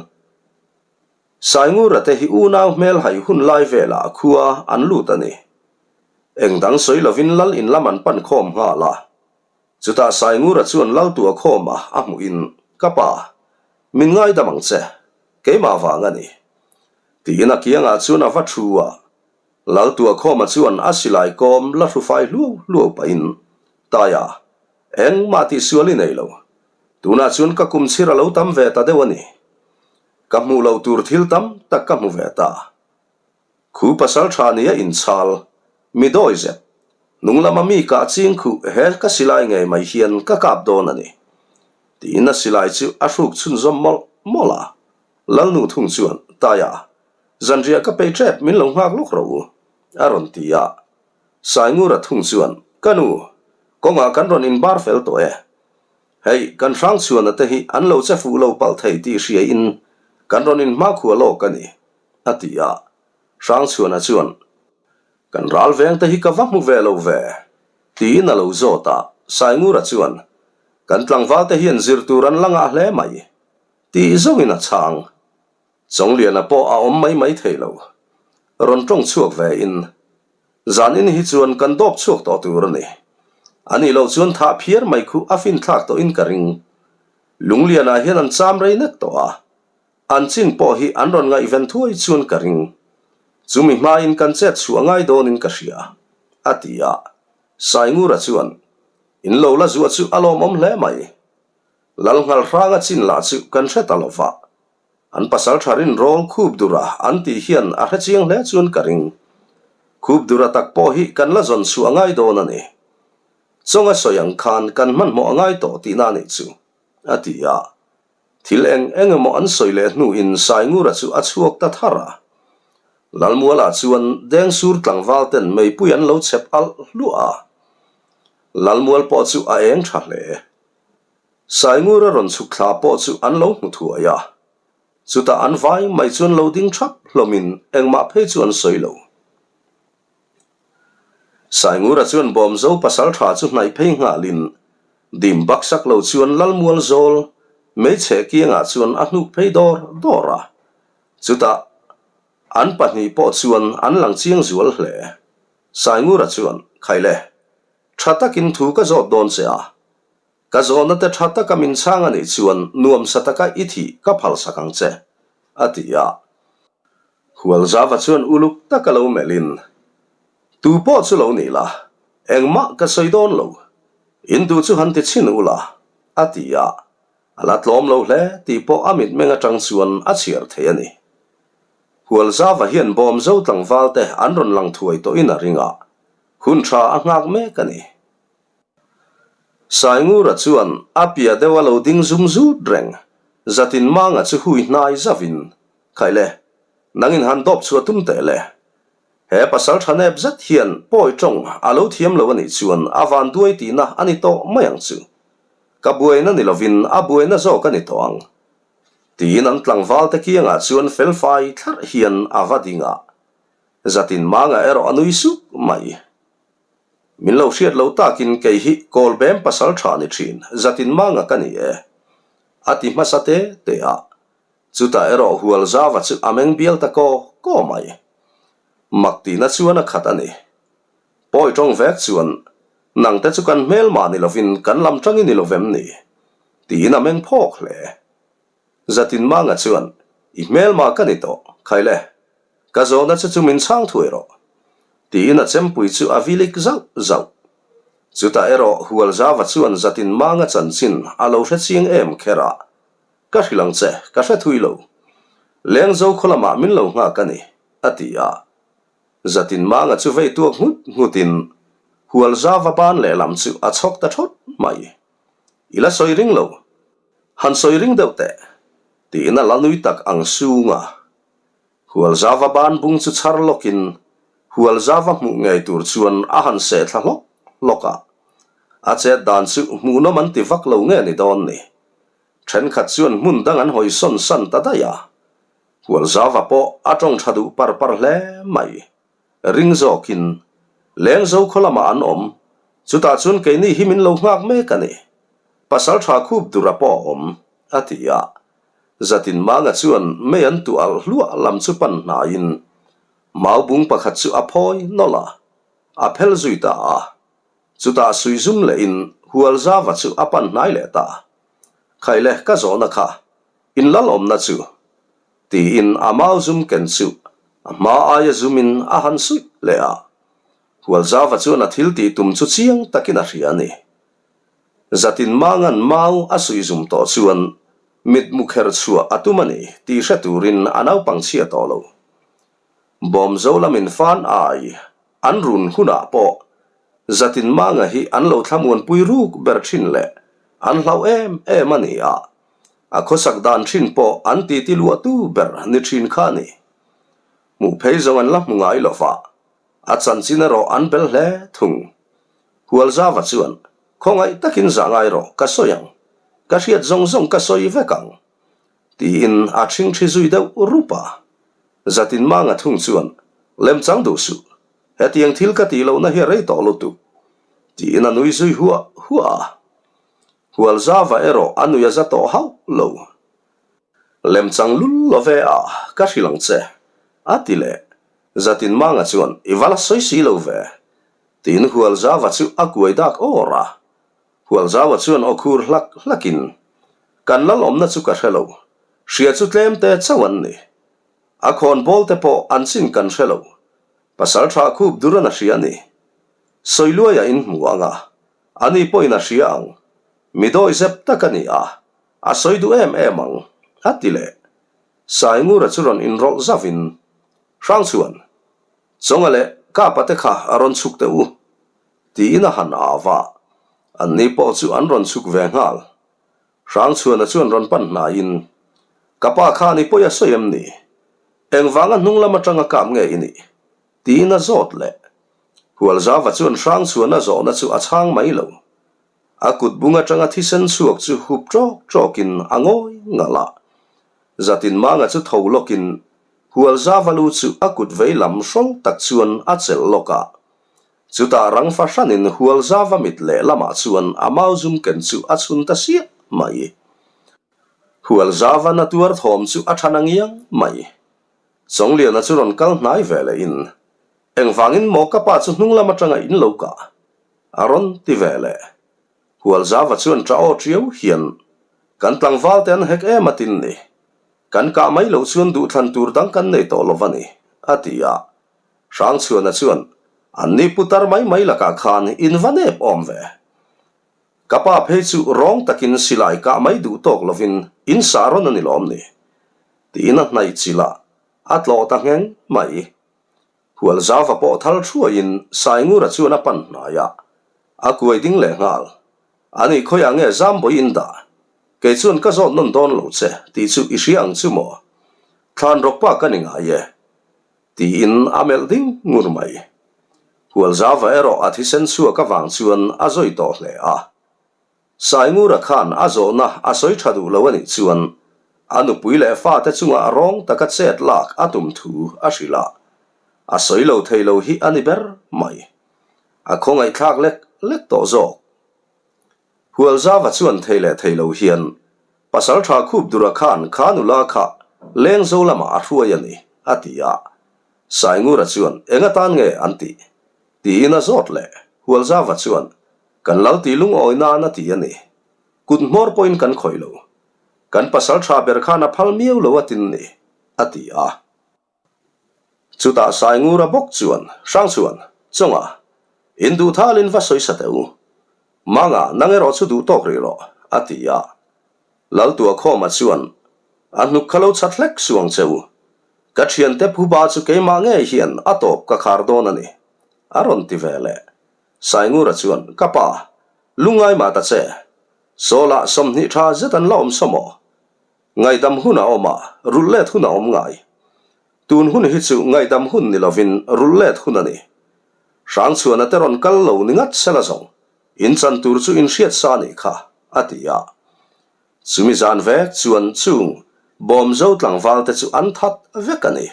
Saingura te hi unau hmel hai hun lai velah khua an lut a ni. Eng dang sawi lovin lal in lam an pan khawm nghal a. Chutah Saingura chuan lal tua khawm a a hmuhin, Ka pa, min ngaidam ang che, keimah vang a ni. Tiin a kiangah chuan a va thu a. Lal tua khawma chuan a silai kawm la hrufai hluau hluau pahin, Taia, engmah tihsual i nei lo. Tunah chuan ka kum chhir a lo tam ve ta deuh a ni. Ka hmuh loh tur thil tam tak ka hmu ve ta. Khu pasal tha nia inchhal, mi dawi zet, hnung lama mi kah ching khuh he ka silai ngei mai hian ka kap dawn a ni. Tiin a silai chu a hruk chhunzawm mawlh mawlh a. Lalnu thung chuan, Taia, zanriah ka pei tep min lo nghak lawk rawh u, a rawn ti a. Saingura thung chuan, Ka nu, kawngah kan rawn inbar fel tawh e. Hei, kan Hrangchhuana te hi an lo che fuh lo palh thei tih hria in kan rawn in hmakhua lawk a ni, a ti a. Hrangchhuana chuan, Kan ral veng te hi ka va hmu ve lo ve, tiin a lo zawt a. Saingura chuan, Kan tlangval te hian zir tur an la ngah hle mai, tih zawngin a chhang. Chawngliana pawh a awm mai mai thei lo. Rawn tawng chhuak ve in, Zan in hi chuan kan dawp chhuak tawh tur a ni. A nih loh chuan thah phiar mai khu a fin thlak tawh in ka ring. Lunglianah hian an cham rei nek tawh a, an chin pawh hi an rawn ngaihven thuai chuan ka ring. Chumi hmain kan chet chhuah ngai dawnin ka hria, a ti a. Saingura chuan, In lo la zuah chu a lawmawm hle mai. Lal Nghalhranga chin lah chu kan hre ta lo va. An pasal tha rinrawl khup dura an tih hian a hre chiang hle chuan ka ring. Khup dura tak pawh hi kan la zawn chhuah ngai dawn a ni. Chawnga sawi ang khan kan hmanhmawh a ngai tawh tihna a nih chu, a ti a. Thil eng eng emaw an sawi leh hnuin Saingura chu a chhuak ta thar a. Lalmualah chuan Dengsur tlangval ten meipui an lo chhep alh hluah a. Lalmual pawh chu a eng tha hle. Saingura rawn chhuk thla pawh chu an lo hmu thuai a, chutah an vai mai chuan lo ding thap hlawmin engmah phei chu an sawi lo. Saingura chuan Bawmzo pasal tha chu hnaih phei nghalin dim baksak lo chuan Lalmual zawl meichhe kiangah chuan a hnuk phei dawr dawr a, chutah an pahnih pawh chuan an lang chiang zual hle. Saingura chuan, Khaile, tha takin thu ka zawt dawn che a, Ka zawhna te tha taka min chhang a nih chuan nuamsa taka i thih ka phalsak ang che, a ti a. Hualzava chuan uluk taka lo melhin. Tu pawh chu lo ni la, engmah ka sawi dawn lo. In duh chu han ti chhin ula, a ti a. A la tlawm lo hle tih pawh a mitmeng atang chuan a chhiar thei a ni. Hualzava hian Bawmzo tlangval te an rawn lang thuai tawhin a ring a, hun tha a nghak mek a ni. Saingura chuan a piah deuh a lo ding zum zut reng, zatin manga chu hui hnai zauhin, Khaih le, nangin han dawp chhuah tum teh le. He pasal tha nep zet hian pawi tawng a lo thiam lo a nih chuan a van duai tihna a ni tawh mai ang chu. Ka buaina ni lovin a buaina zawk a ni tawh ang. Tiin an tlangval te kiangah chuan felfai thlarh hian a va ding a. Zatin manga erawh a nui suk mai. Min lo hriat lo takin kei hi Kawlbem pasal tha ni thin, zatin manga ka ni e. A ti hmasa te te a. Chutah erawh Hualzava chu a meng bial ta kaw kaw mai. Mak tihna chuan a khat a ni. Pawi tawng vek chuan, Nangte chu kan hmelmah ni lovin kan lam tang i ni lovem ni? Tiin a meng phawk hle. Zatin Manga chuan, I hmelma ka ni tawh, Khaile. Ka zawhna che chu min chhang thuai rawh. Tiin a chempui chu a vilik zauh zauh. Chutah erawh Hualzava chuan Zatin Manga chanchin a lo hre chiang em kher a, Ka hrilh ang che, ka hre thui lo. Lengzo khaw lamah min lo nghak a ni, a ti a. Zatin Manga chu vei tuak nghut nghutin Hualzava ban lehlam chu a chhawk ta thawt mai. I la sawi ring lo. Han sawi ring deuh teh, tiin a la nui tak ang sung a. Hualzava ban bung chu chhar lawkin Hualzava hmuh ngei tur chuan a han seh thla hlawk hlawk a. A chet dan chu hmuhnawm an ti vak lo nge ni dawn ni. Thenkhat chuan hmun dang an hawi sawn san ta daih a. Hualzava pawh a tawng tha duh par par hle mai. Ring zawkin, Lengzo khaw lamah an awm, chutah chuan keini hi min lo nghak mek a ni. Pasal tha khup dura pawh a awm, a ti a. Zatin Manga chuan mei an tuah alh hluah lam chu pan hnaiin mau bung pakhat chu a phawi nawlh a, a phel zui ta a. Chutah sui zum lehin Hualzava chu a pan hnai leh ta. Khaile ka zawhna kha, in lal awmna chu Tiin a mau zum ken chu a hma aia zumin a han suih leh a. Hualzava chuan a thil tih tum chu chiang takin a hria a ni. Zatin Mangan mau a suih zum tawh chuan mitmu kher chhuah a tum a ni tih hre turin a naupang chhia tawh lo. Bawmzo lamin fan ai an run hunah pawh Zatin Manga hi an lo thlamuanpui ruk ber thin leh an hlauh em em a ni a. A khawsak dan thin pawh an titi luahtu ber ni thin kha a ni. Hmuh phei zawng an la hmu ngai lo va, a chanchin erawh an bel hle thung. Hualzava chuan, Khawngaih takin zah ngai rawh, ka sawi ang. Ka hriat zawng zawng ka sawi vek ang. Tiin a ṭhingṭhi zui deuh rup a. Zatin Manga thung chuan, Lemchang duh suh, hetiang thil ka tih lohna hi a rei tawh lutuk. Tiin a nui zui huah huah a. Hualzava erawh a nui a za tawh hauh lo. Lemchang lul lo ve a, ka hrilh ang che, a ti leh. Zatin Manga chuan, I va la sawi si lo ve, tiin Hualzava chu a kuai dak awr a. Hualzava chuan aw khur hlak hlakin, Kan lal awmna chu ka hre lo, hria chu tlem te chauh an ni. A khawn bawl te pawh an chin kan hre lo, pasal tha khup dur an a hria a ni. Sawiluaia in hmu ang a, Ani pawhin a hria ang. Mi dawi zep tak a ni a, a sawi duh em em ang, a ti leh. Saingura chu rawn inrawlh zauhin, Hrang chuan, Chawnga leh Kapa te kha a rawn chhuk teh u, tiin a han au a. Anni pawh chu an rawn chhuk ve nghal. Hrangchhuana chuan rawn pan hnaiin, Ka pa khan i pawi a sawi em ni? Engvanga hnung lam atanga kap nge i nih? Tiin a zawt leh. Hualzava chuan Hrangchhuana zawhna chu a chhang mai lo. A kut bung atanga thisen chhuak chu hup ṭawk ṭawkin a ngawi ngalh a. Zatin Manga chu tho lawkin Hualzava lu chu a kut vei lam hrawl tak chuan a chelh lawk a. Chutah rang fahranin Hualzava mit lehlamah chuan a mau zum ken chu a chhun ta siah mai. Hualzava na tuar thawm chu a tha na ngiang mai. Chawngliana chu rawn kal hnai ve leh in, Engvangin maw ka pa chu hnung lam atanga in lo kah? a rawn ti ve leh. Hualzava chuan ṭah aw ṭiau hian, Kan tlangval te an hek em a tin ni. Kan kah mai loh chuan duhthlan tur dang kan nei tawh lo va ni, a ti a. Hrangchhuana chuan, Anni putar mai mai lakah khan in va nep awm ve. Ka pa phei chu rawng takin silai kah mai duh tawk lovin in sah rawn a ni lawm ni? Tiin a hnaih chilh a, a tlawh ta ngheng mai. Hualzauva pawh thal thuaiin Saingura chuan a pan hnai a, a kuai ding leh nghal. Ani khawiah nge Zambawi in dah? Kei chuan ka zawt nawn dawn lo che tih chu i hria ang chu maw? Thlan rawk pa ka ni ngai e. Tiin a melh ding ngur mai. Hualzauva erawh a thisen chhuak avang chuan a zawi tawh hle a. Saingura khan a zawhna a sawi tha duh lo a nih chuan a nupui leh fate chungah rawng taka chet lak a tum thu a hrilh a, a sawi lo thei lo hi a ni ber mai. A khawngaihthlak lek lek tawh zawk. Hualzava chuan thei leh thei lo hian Pasal tha khup dura khan kha nula kha Lengzo lamah a hruai a ni, a ti a. Saingura chuan eng atan nge an tih? Tiin a zawt leh. Hualzava chuan Kan lal tih lungawi nan a ti a ni. Kut hmawr pawhin kan khawih lo. Kan pasal tha ber khan a phal miau lo a tin ni, a ti a. Chutah Saingura bawk chuan Hrangchhuan, Chawnga, in duh thalin va sawi sa teh u. Manga, nang erawh chu duh tawk rih rawh, a ti a. Laltuakhawma chuan, A hnuk kha lo chat hlek suang che u. Ka thiante phuba chu keimah ngei hian a tawp ka khar dawn a ni, a rawn ti ve leh. Saingura chuan, Ka pa, lungngai mah ta che. Sawlah 20 tha zet an la awm saw maw? Ngaihdam hun a awm a, rulh let hun a awm ngai. Tun hun hi chu ngaihdam hun ni lovin rulh let hun a ni. Hrangchhuana te rawn kal lo ni ngat sela zawng, in chan tur chu in hriat sa nih kha, a ti a. Chumi zan vek chuan chung Bawmzo tlangval te chu an that vek a ni.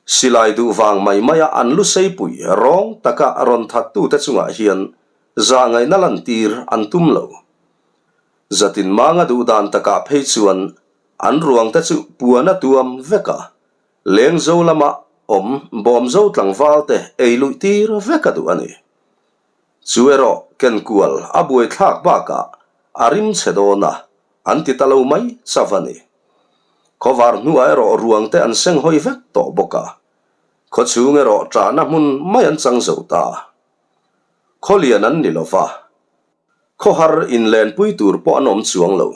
Silai duh vang mai maia an lu seipui rawng taka rawn thattute chungah hian zahngaihna lantir an tum lo. Zatin manga duh dan takah phei chuan an ruangte chu puan a tuam vek a, lengzo lama awm bawmzo tlangvalte ei luih tir vek a duh a ni. Chu erawh kenkual a buaithlak bakah a rim chhe dawn a, an ti ta lo mai chauh a ni. Khawvar hnuah erawh ruang te an seng hawi vek tawh bawk a, khawchhung erawh ṭahna hmun mai an chang zo ta. Khawlian an ni lo va, khawhar inlenpui tur pawh an awm chuang lo.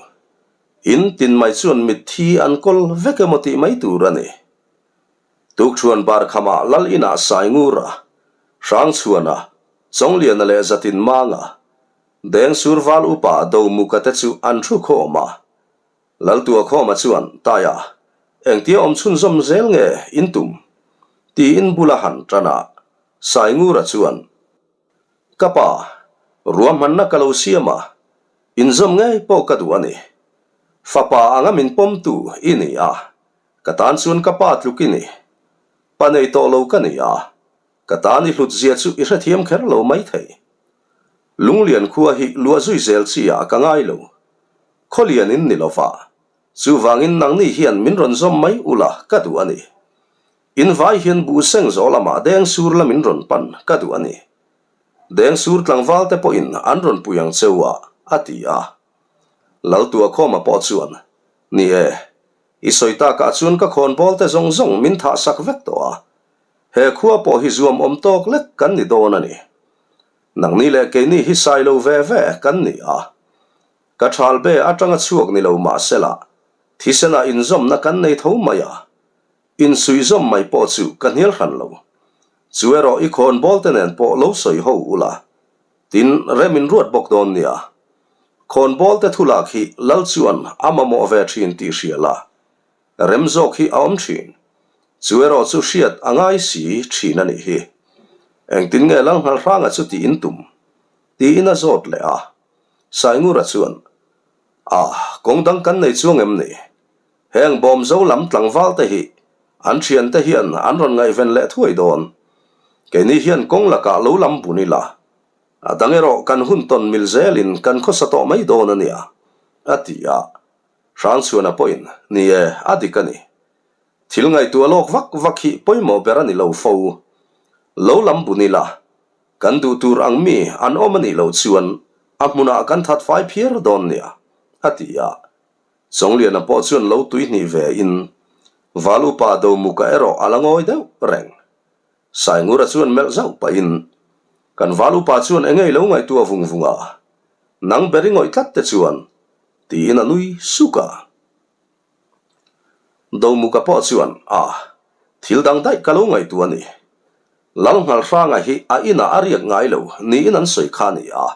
In tin mai chuan mitthi an kawl vek emaw tih mai tur a ni. Tukṭhuan Barkhama Lal inah Saingura, Hrangchhuana, Chawngliana leh Zatinmanga, Dengsur Val Upa Domuka te chu an thu khawm a. Laltuakhawma chuan, Taia, engtia awm chhunzawm zel nge in tum? tiin bula han tan a. Saingura chuan, Ka pa, ruahmanna ka lo siam a, inzawm ngei pawh ka duh a ni. Fapa anga min pawmtu i ni a, ka tan chuan ka pa tluk i ni. Pa nei tawh lo ka ni a, Ka tan i hlut zia chu i hrethiam kher lo mai thei. Lunglian khua hi luah zui zel chi ah ka ngai lo. Khawlian in ni lova, chuvangin nangni hian min rawn zawm mai ula ka duh a ni. In vai hian buh seng zawh lamah deng sur la min rawn pan ka duh a ni. Deng sur tlangval te pawhin an rawn pui ang cheu a, a ti a. Laltuakhawma pawh chuan, Ni e, i sawi takah chuan ka khawnbawl te zawng zawng min thah sak vek tawh a, He khua pawh hi zuam awm tawk lek kan ni dawn a ni. Nangni leh keini hi sai lo ve ve kan ni a. Ka thal be atanga chhuak ni lo mahsela, thisenah inzawmna kan nei tho mai a. Insuihzawm mai pawh chu ka hnial hran lo. Chu erawh i khawnbawl te nen pawh lo sawi ho ula, tin rem in ruat bawk dawn nia. Khawnbawl te thulak hi Lal chuan a mamawh ve thin tih hria la, Rem zawk hi a awm thin. Chu erawh chu hriat a ngai si thin a nih hi. Engtin nge Lalnghalhranga chu tih in tum? Tiin a zawt leh a. Saingura chuan, A, kawng dang kan nei chuang em ni? Heng bawmzo lam tlangval te hi an thiante hian an rawn ngaihven leh thuai dawn. Keini hian kawng lakah lo lam bun ila, a dang erawh kan hun tawn mil zelin kan khawsa tawh mai dawn a nia, a ti a. Hrangchhuana pawhin, Ni e, a dik a ni. Thil ngaihtuah lawk vak vak hi pawimawh ber a ni lo fo. Lo lam bun ila, kan duh tur ang mi an awm a nih loh chuan a hmunah kan that fai phiar dawn nia, a ti a. Chawngliana pawh chuan lo tuihnih ve in, Val upa Domuka erawh a la ngawi deuh reng. Saingura chuan melh zauh pahin, Kan val upa chuan eng ngei lo ngaihtuah vung vung a, nang ber i ngawih tlat te chuan, tiin a nui suk a. Domuka pawh chuan, A, thil dang daih ka lo ngaihtuah a ni. Lalnghalhranga hi a inah a riak ngai lo niin an sawi kha a ni a.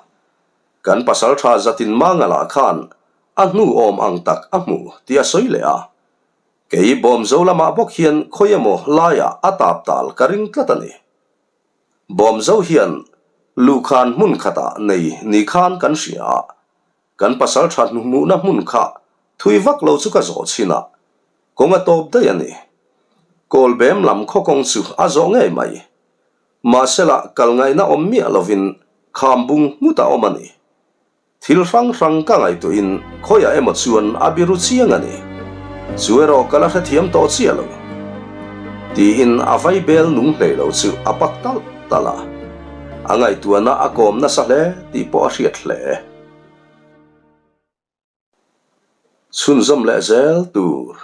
Kan pasaltha zatin Mangala khan a hnu awm ang tak a hmu tih a sawi leh a. Kei Bawmzo lamah bawk hian khawi emaw laiah a tap tal ka ring tlat a ni. Bawmzo hian luhkhan hmun khatah nei ni khan kan hria a. Kan pasal tha hnuhmuhna hmun kha thui vak lo chu ka zawh chhin a, kawng a tawp daih a ni. Kawlbem lam khaw kawng chu a zawh ngei mai. Mahsela kal ngaihna awm miah lovin kham bung nghut a awm a ni. Thil hrang hrang ka ngaihtuahin khawiah emaw chuan a biru chiang a ni. Chu erawh ka la hrethiam tawh chiah lo. Tiin a vaibel nung hlei lo chu a pak talh talh a. A ngaihtuahna a kawm nasa hle tih pawh a hriat hle. Chhunzawm leh zel tur.